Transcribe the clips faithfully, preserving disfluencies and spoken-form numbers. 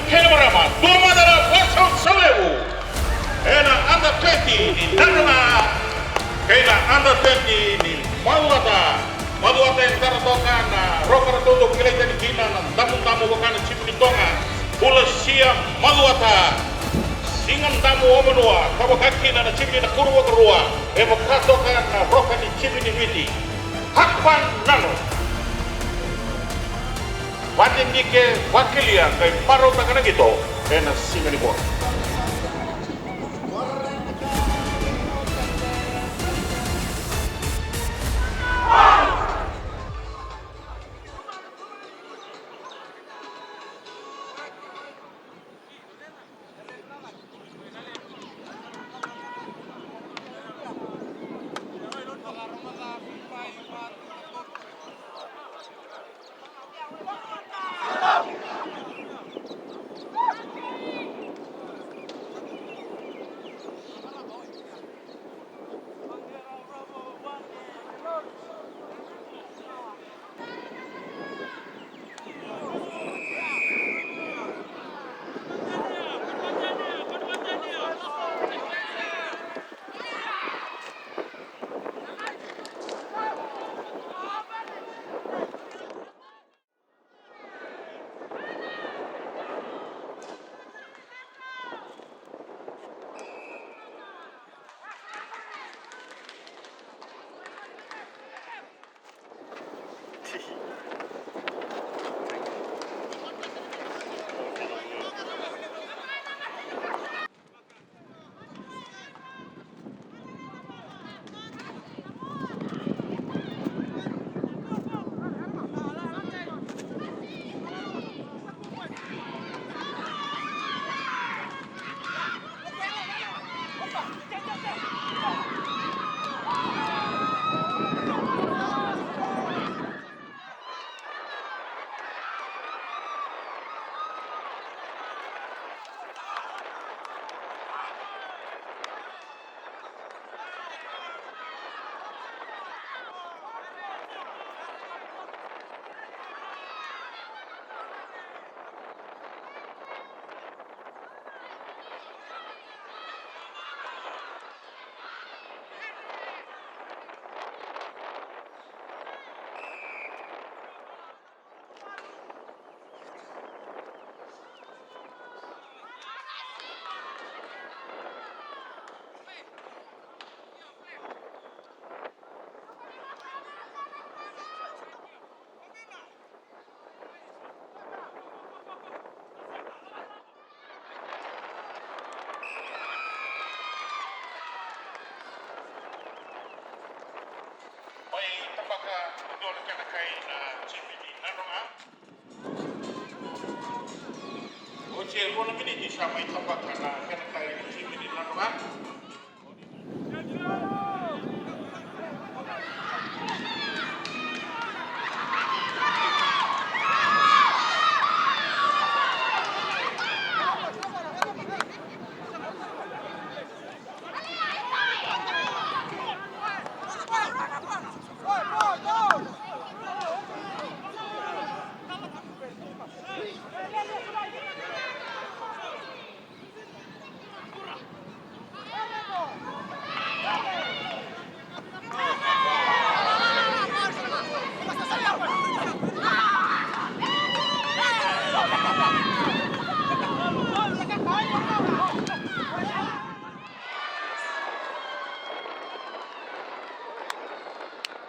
Kei na marama, dua mada na vosa sa levu. Ena under twenty ni Nadroga kei na under twenty ni Macuata. Macuata e tara toka na roka ra dodonu kilai tani kina na damudamu vaka na timi ni Toga. Bula sia Macuata. Siga Damu o Vanua ka vaka kina na timi ni Nakuru vakarua. E vaka toka na roka ni timi ni Viti. Hakpa Nano. Vatinike, vakelia, qai marautaka na qito ena siga ni kua. Mai tabaka dua na kena kai na timi ni Nadroga. Oti e rua na miniti sa mai tabaka na kena kai na timi ni Nadroga.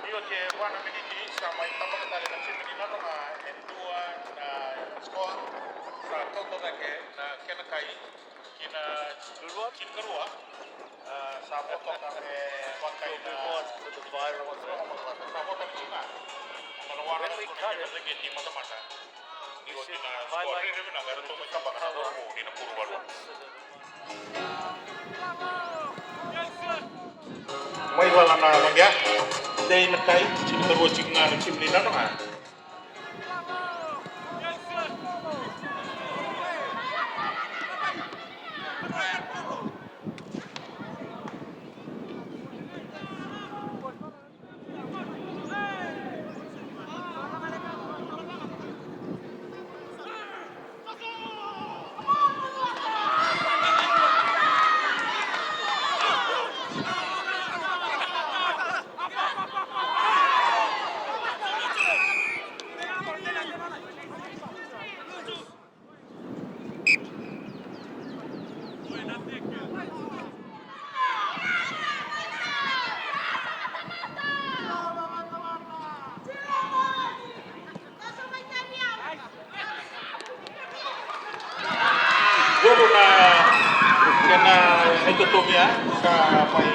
Io, ke va na miniti sa mai tabaka tale na timi ni Nadroga e dua na score. Sa kauta cake na kena kai ki na tinikarua. A, sa vo toka me vakaina. Sa vo toka tiko ga. Sa na wara na kona kena lageti matamata. Ni oti na score rairai vinaka eratou mai tabaka na cauravou ni Nakuru valuvalu. Mai vala na lagea. Dei na kai, tinikarua tiko ga na timi ni Nadroga. Na kena itotogi ya, sa mai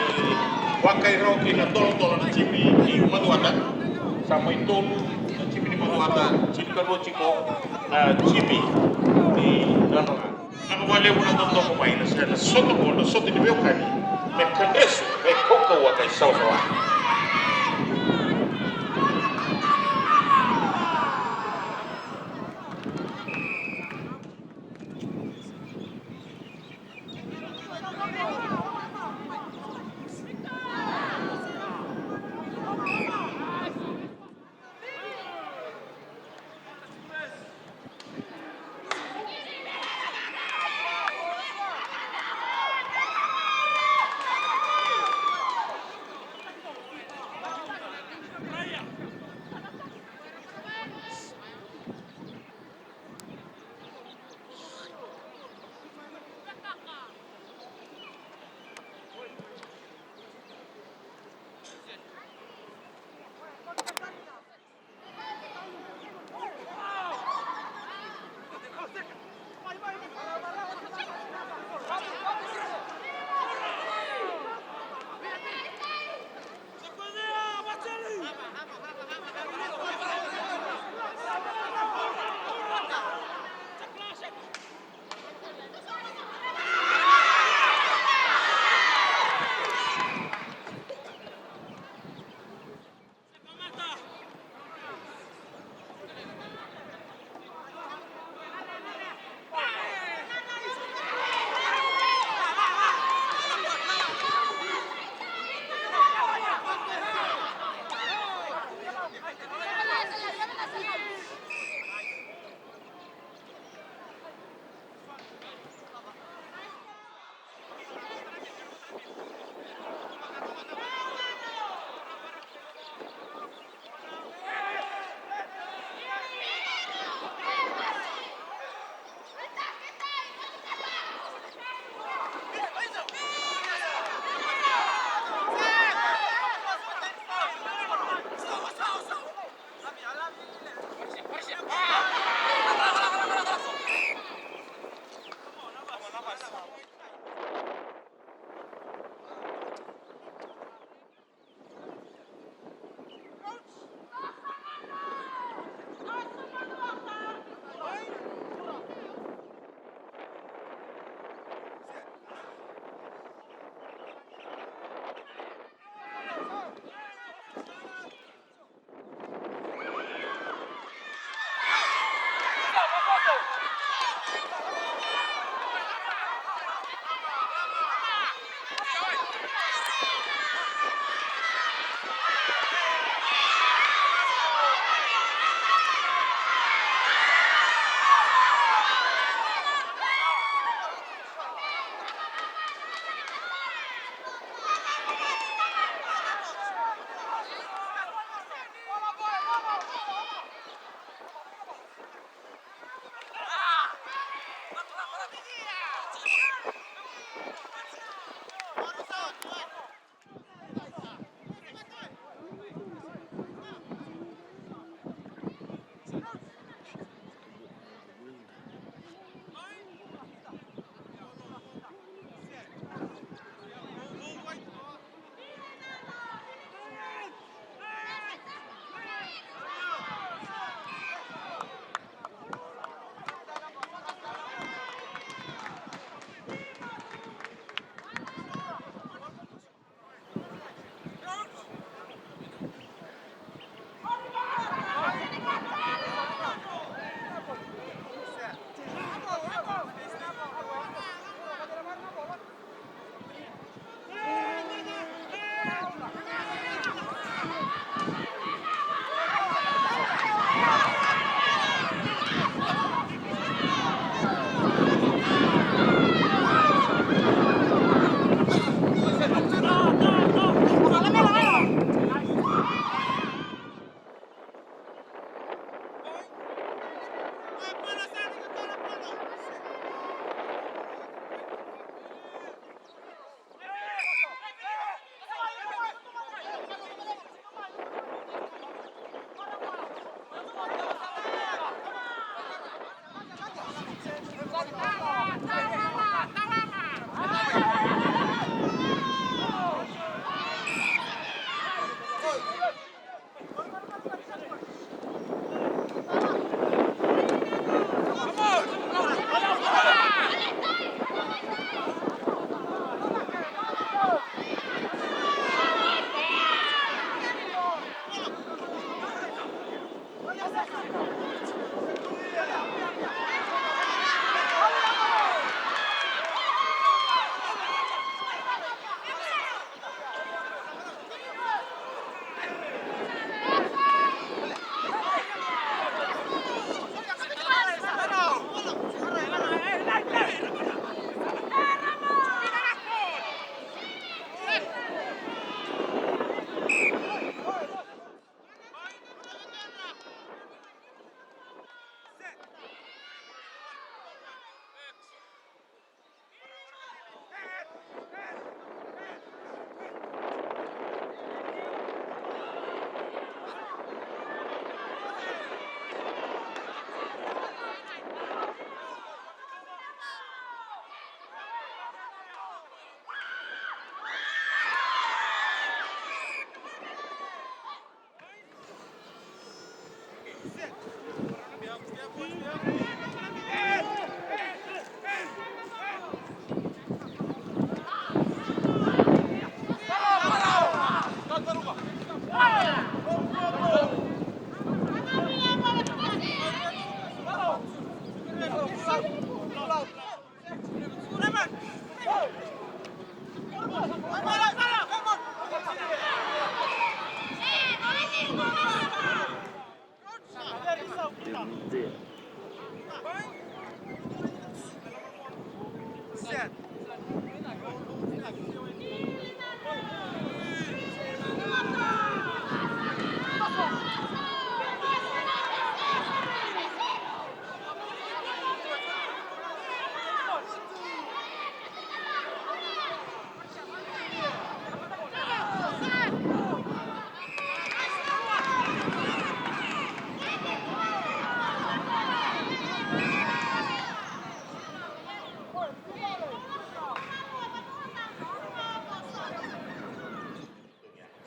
vakai rawa kina na tolotolo na timi ni Macuata. Sa mai tolu na timi ni Macuata, tinikarua tiko na timi ni Nadroga. Vinaka vakalevu na dodonu mai na sota qo, na sota ni veiwekani me Kadresu, me Kaukauwa kei Sawasawa.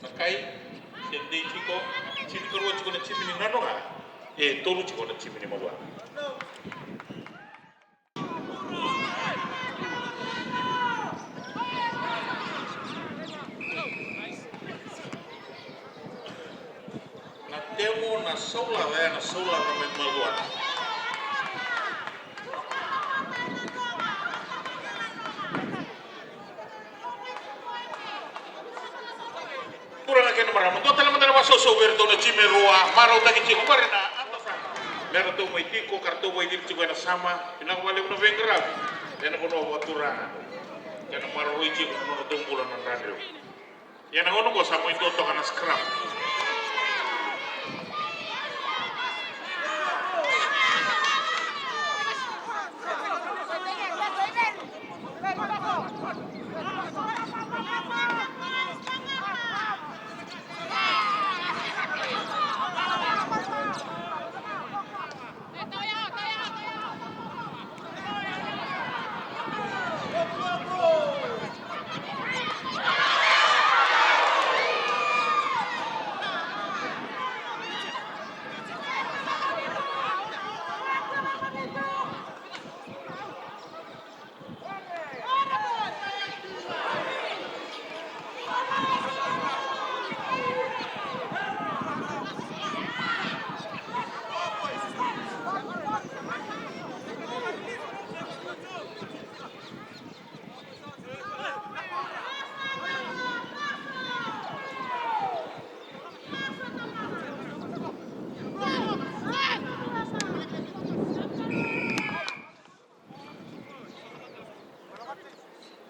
Sa kai, se dei tiko, tinikarua tiko na timi ni Nanoga, e tolu tiko na timi ni Maluata. Na temo na saulava, e na saulava me Maluata. Turaga kei na marama, dua tale mada na vakasausau vei iratou na timi e rua, marautaki tiko qori na atasama. Me ratou mai tiko, ka ratou vakaicili tiko ena summer, vinaka vakalevu na veiqaravi. Ena vanua vakaturaga. Ena maroroi tiko na nodratou bula na dradreu. Ia na gauna oqo sa mai dua toka na scrum.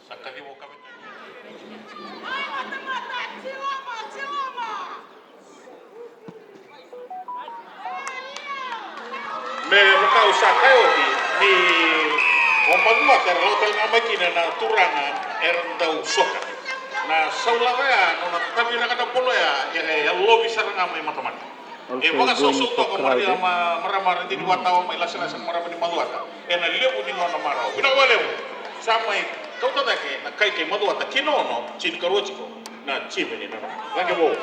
Sa kaciva o kavetani. Me vaka au sa kaya oti ni o Macuata era lako tale ga mai kina na turaga era dau soka. Na saulava ya nona taviraka na bolo ya e yalovi sara ga mai matamata. E vakasausau toka maradia ma marama ra dini vatawa mai lasilasi na marama ni Macuata. Ena levu ni nona marau. Vinaka vakalevu. Sa mai kauta cake na kai kei Macuata ki na ono, tinikarua tiko na timi ni Nanoga. Cake vou.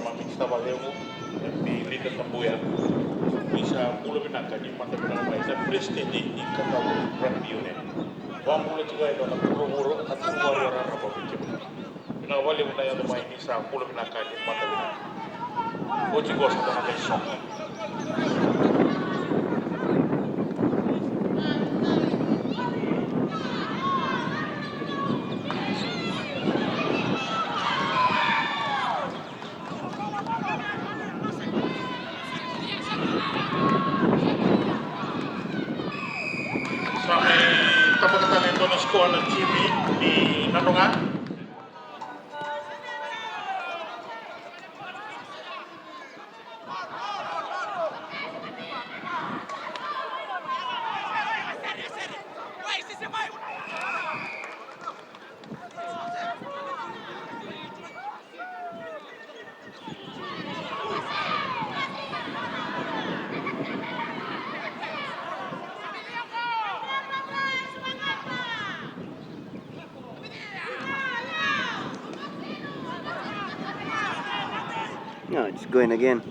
Mami Savalevu, M P Lita Tabuya. Ni sa bula vinaka, ni mata vinaka mai na president ni Kadavu Rugby Union. Vakabula tiko e dua na vuravura, na vuravura raraba vei kemuni. Vinaka vakalevu na yaco mai, ni sa bula vinaka, ni mata vinaka. Oti qo sa dua na qai sogo. Sa mai tabaka tale e dua na sikoa na timi ni Nadroga. No, it's going again. I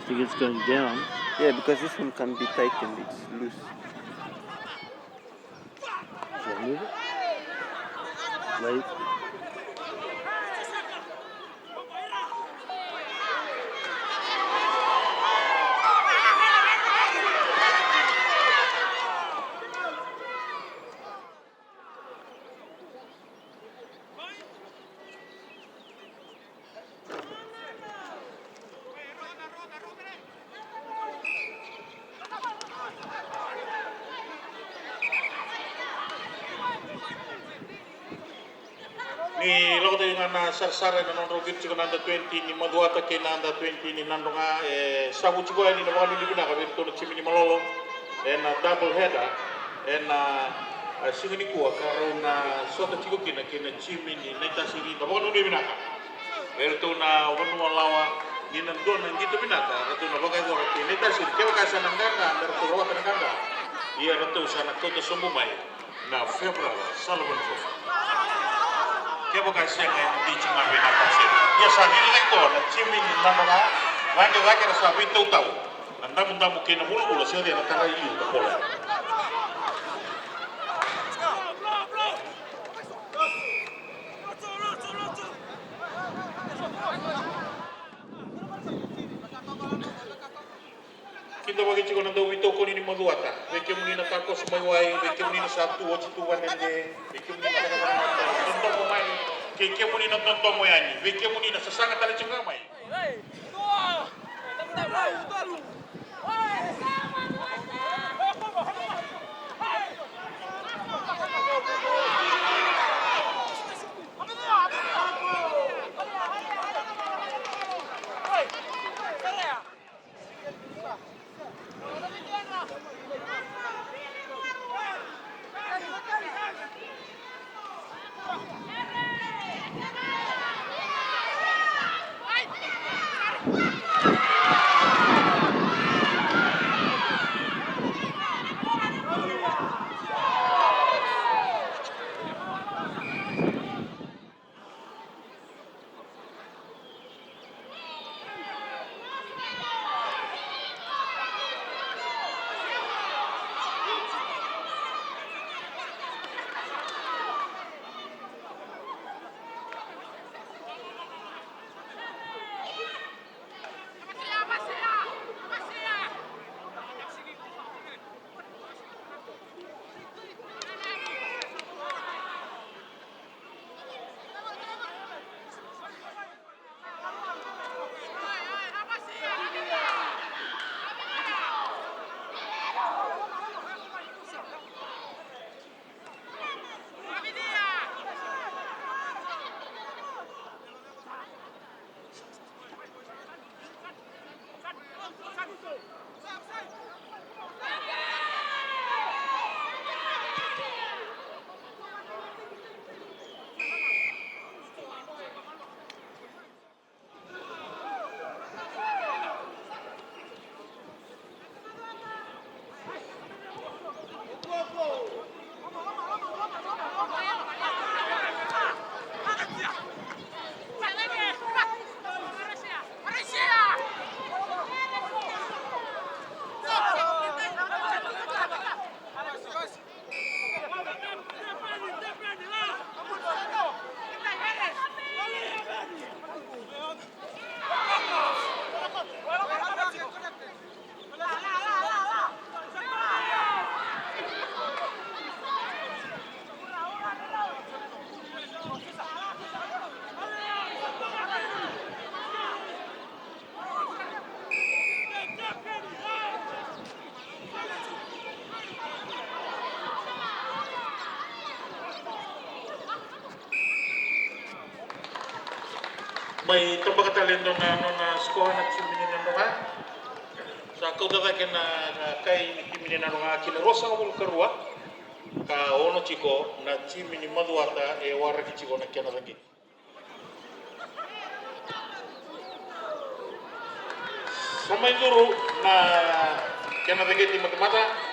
think it's going down. Yeah, because this one can be tightened, it's loose. Should I move it? Wait. Ni lako tale ga na sarasara ena nodrau biuta tiko na under twenty ni Macuata kei na under twenty ni Nadroga, e savu tiko yani na vakanuinui vinaka vei iratou na timi ni Malolo ena double header ena, a, siga nikua ka rau na sota tiko kina kei na timi ni Naitasiri. Na vakanuinui vinaka vei iratou na vanua lawa, ni na dua na qito vinaka ratou na vakayacora kei Naitasiri. Kevaka sa na qaqa, me ratou rawata na qaqa, ia ratou sa na kauta sobu mai na February Sullivan Trophy. Kevaka e sega, ena dei tiko ga vei Naitasiri. Ia sa liga qo na timi ni Nadroga, cake cake era sa veitautau. Na damudamu kei na vulavula se o cei na tara i liu na polo. Kidavaki tiko na dauveitokoni ni Macuata. Vei kemuni na takoso mai wai, vei kemuni na sa tu oti tu vanede, vei kemuni na dodomo mai, kei kemuni na dodomo yani, vei kemuni na sasaga tale tiko ga mai. Mai tabaka tale e dua na nona sikoa na timi ni Nadroga. Sa kauta cake na, na kai ni timi ni Nadroga ki na ruasagavulu ka rua, ka ono tiko na timi ni Macuata e waraki tiko na kena caqeti. Sa mai curu na kena caqeti matamata.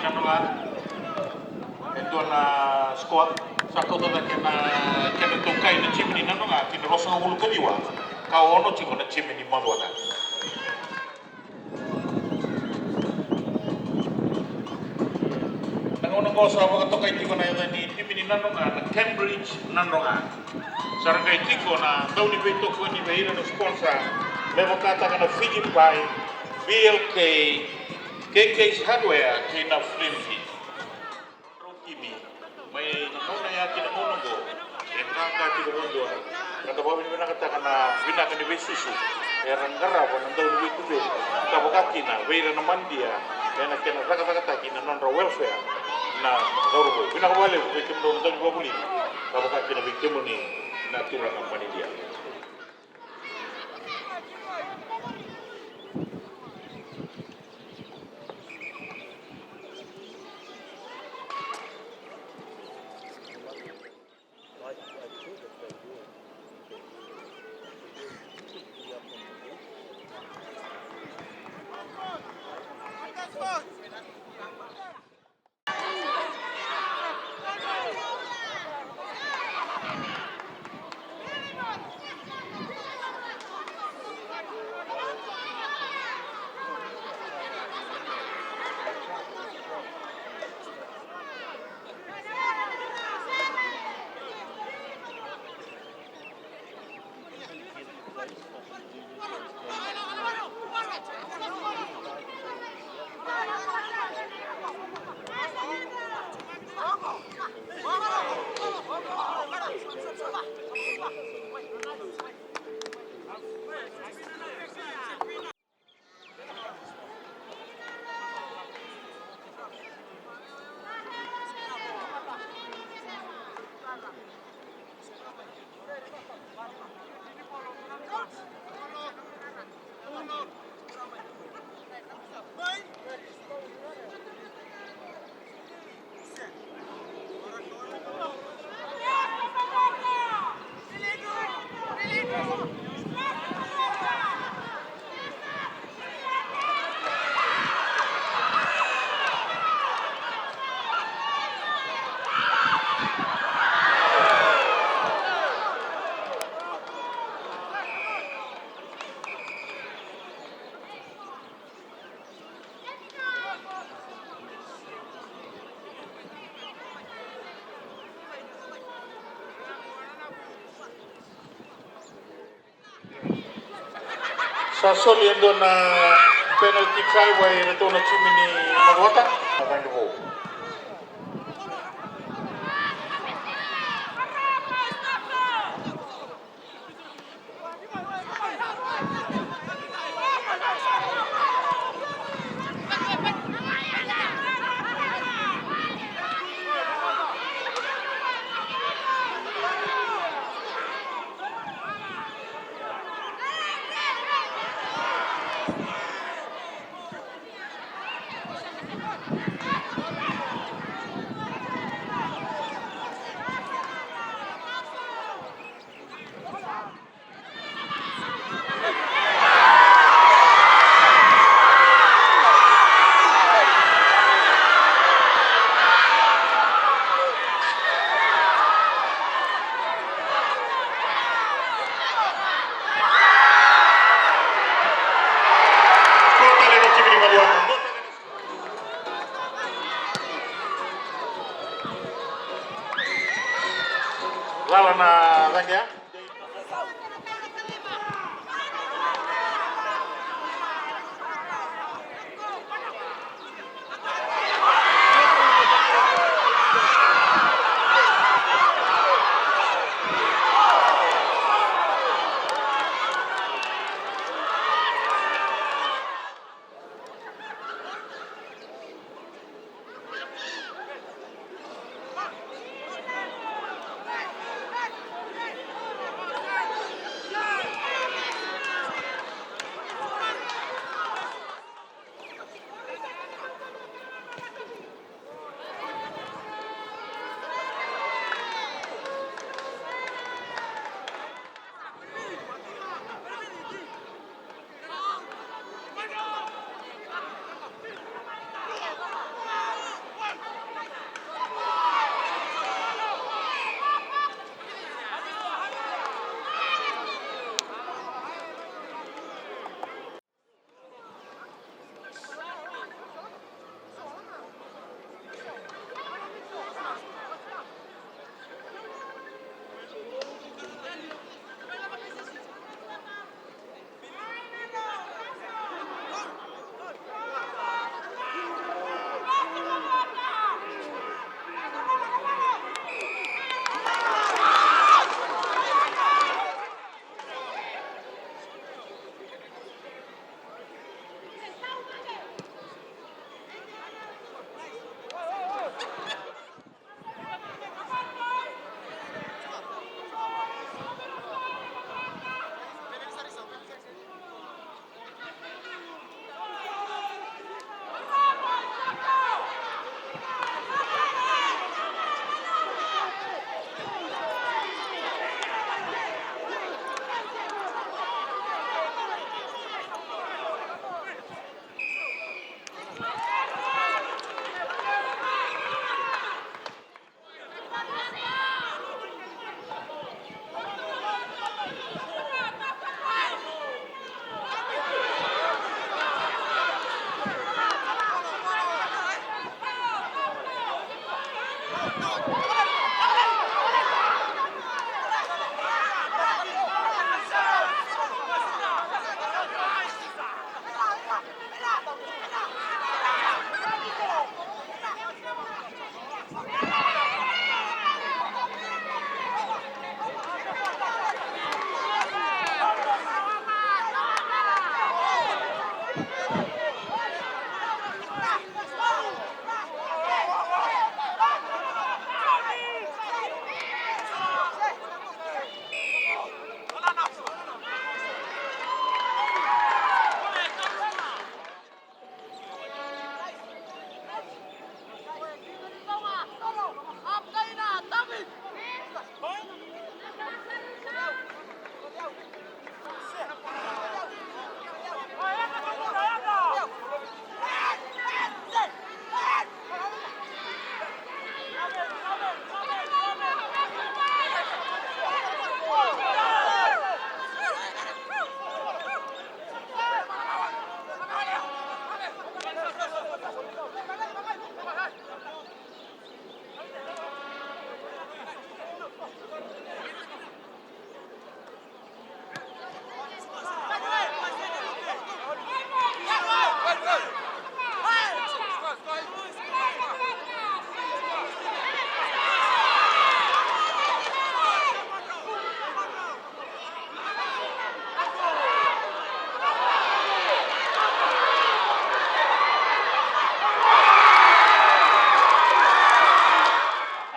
Nanoga, e dua na score. Sa kauta cake na kena itokani na timi ni Nanoga ki na ruasagavulu ka ciwa, ka ono tiko na timi ni Macuata. Na gauna qo sa vakatokai tiko na yaca ni timi ni Nanoga na Cambridge Nanoga. Sa ra qai tiko na dauniveitokoni vei ira na sponsor me vakataka na Fiji Pie, V L K, K K's Hardware kei na Flimfit. Drau timi mai na gauna ya ki na gauna oqo e qaqa tiko vakadua. Ka da vakavinavinakataka na vinaka ni veisusu era qarava na dauniveituveni, ka vaka kina vei ira na manidia ena kena cakacakataki na nodra welfare na cauravou. Vinaka vakalevu vei kemudou na dauniveivakavulici, ka vaka kina vei kemuni na turaga manidia. Sa soli e dua na penalty try vei iratou na timi ni Macuata. Na cagi vou. Lala na cagi ya.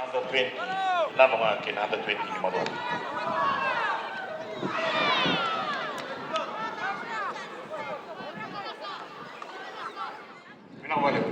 Under twenty, lava ga kei na under twenty ni Maruata. Vinaka vakalevu.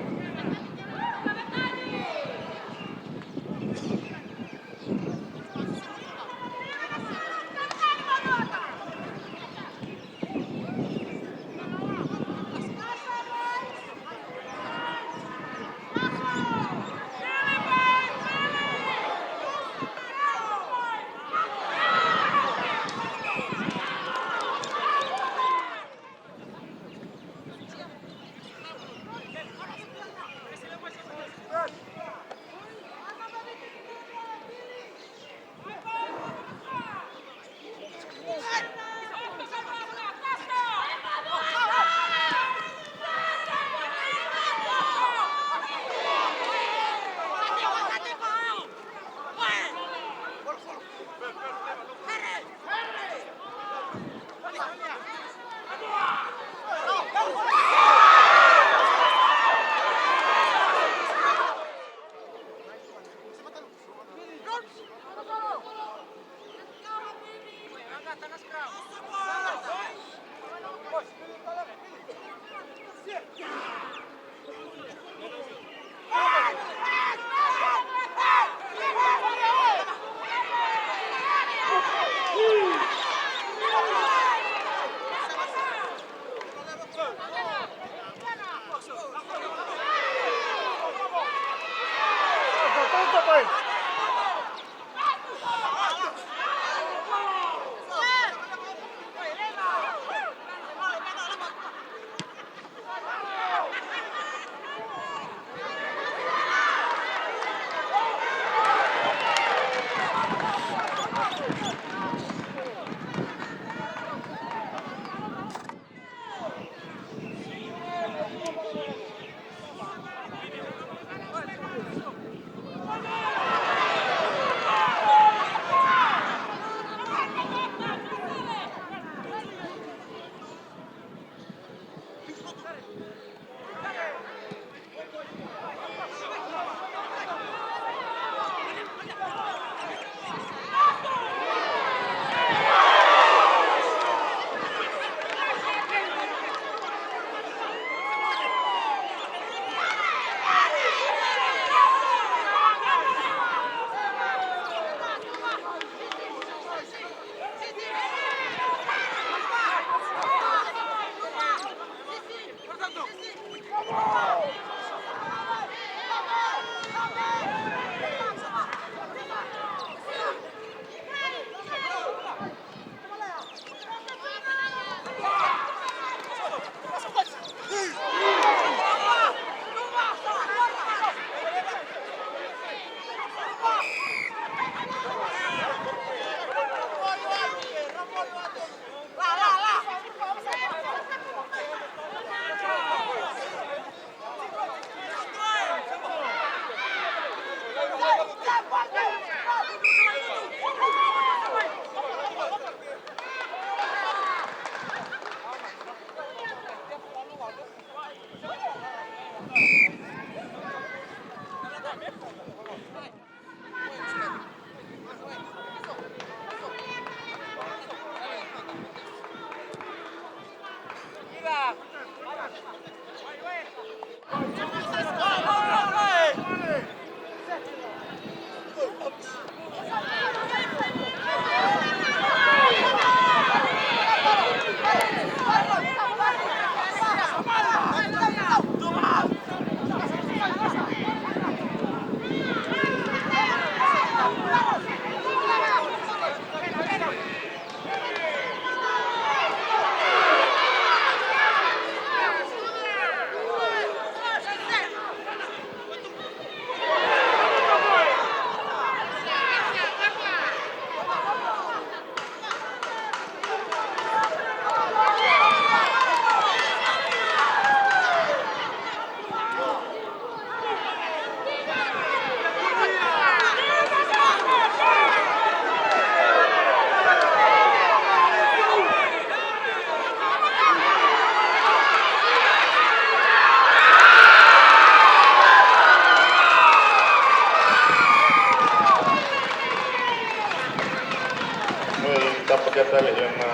Mai tapatapatale ena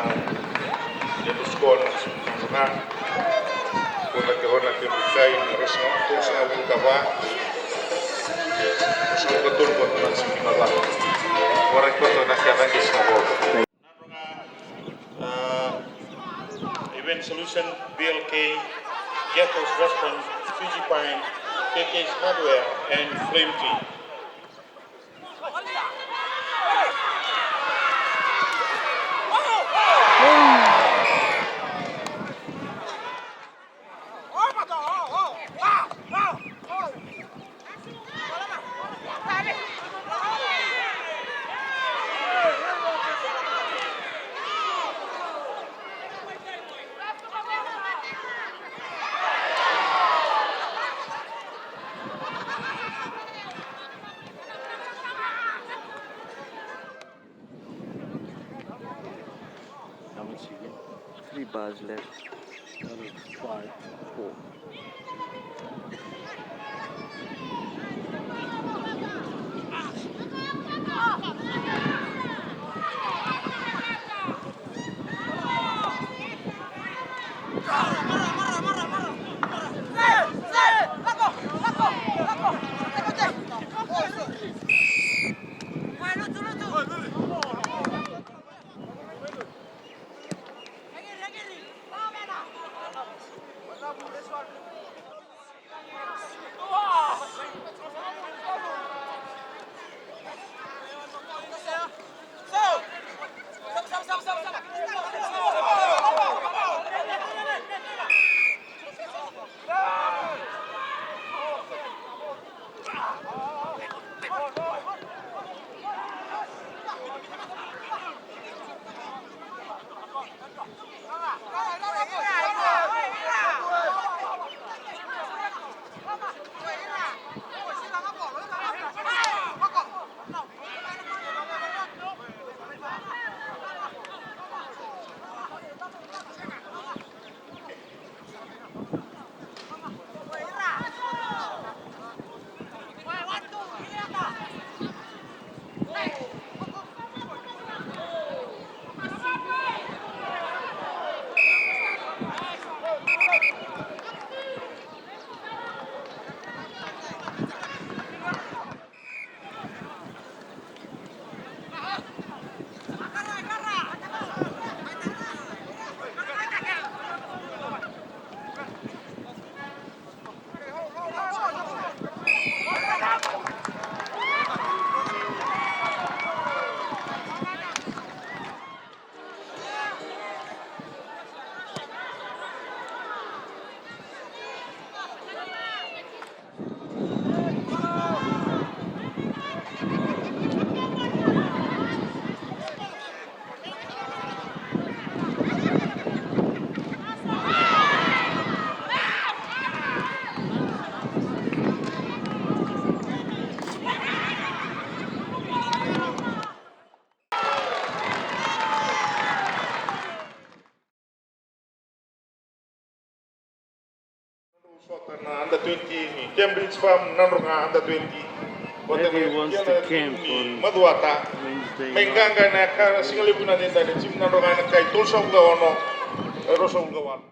levu score na Sumanga. Ko na ke hona ke bukai na Rosanga, Rosanga Vukava. Rosanga Katun ko na Sumanga. Ora ko na ke vangis na gol. Uh, Event Solution, B L K, Gecko's Restaurant, Fiji Pine, K K's Hardware, and Flame Tea. How much you get? Three bars left. Out of five, four. Farm Nadroga under twenty. Vata Daddy wants kei na the camp timi ni on Macuata. Wednesday Mai night. Qaqa ena ka sigalevu na edaidai, na timi Nadroga ena kai tolusagavulu ka ono, e ruasagavulu ka walu.